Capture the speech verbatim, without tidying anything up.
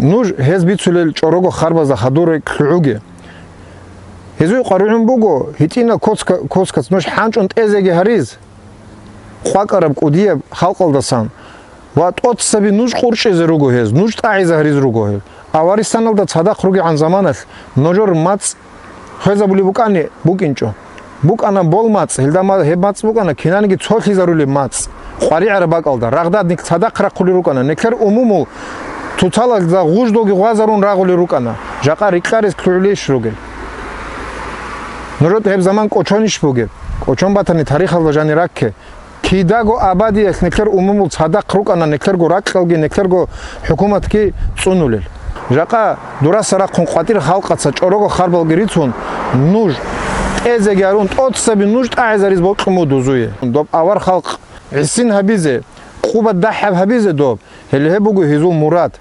Нуж гьез бицулел чӀорого харбазда хадуре лъугӀуге. Гьезул къваригӀун буго, гьитӀинал коска-, коскац нуж хӀанчӀун тӀезеги гьариз, къвакӀараб кӀудияб халкъалдасан ва тӀоцаби нуж къурчӀизе руго гьез, нуж тӀагӀизе гьариз руго гьел. Аварисаналда цадахъ ругегӀан заманалъ нужер мацӀ хвезабулеб букӀани букӀинчӀо. БукӀана бол мацӀ, гьелда ма-, гьеб мацӀ букӀана кинаниги цолъизарулеб мацӀ. КъваригӀараб бакӀалда рагъдад нилъ цадахъ рахъулел рукӀана, нилъер умумул туцалазда гъуждоги гъвазарун рагъулел рукӀана. Жакъа рикьарез лъугӀулейищ ругел? Нужер гьеб заман кӀочонищ бугеб? КӀочон батани, тарихалда жанир ракке. Кидаго абадиялъ нилъер умумул цадахъ рукӀана, нилъерго ракьалги, нилъерго хӀукуматги цӀунулел. Жакъа дураса рахъун къватӀир халкъаца чӀорого харбалги рицун, нуж тӀезеги гьарун, тӀоцаби нуж тӀагӀизариз бокьун буго дузуе. Доб авар халкъ гӀисин гьабизе, къубат дагьаб гьабизе доб, гьеле гьеб буго гьезул мурад.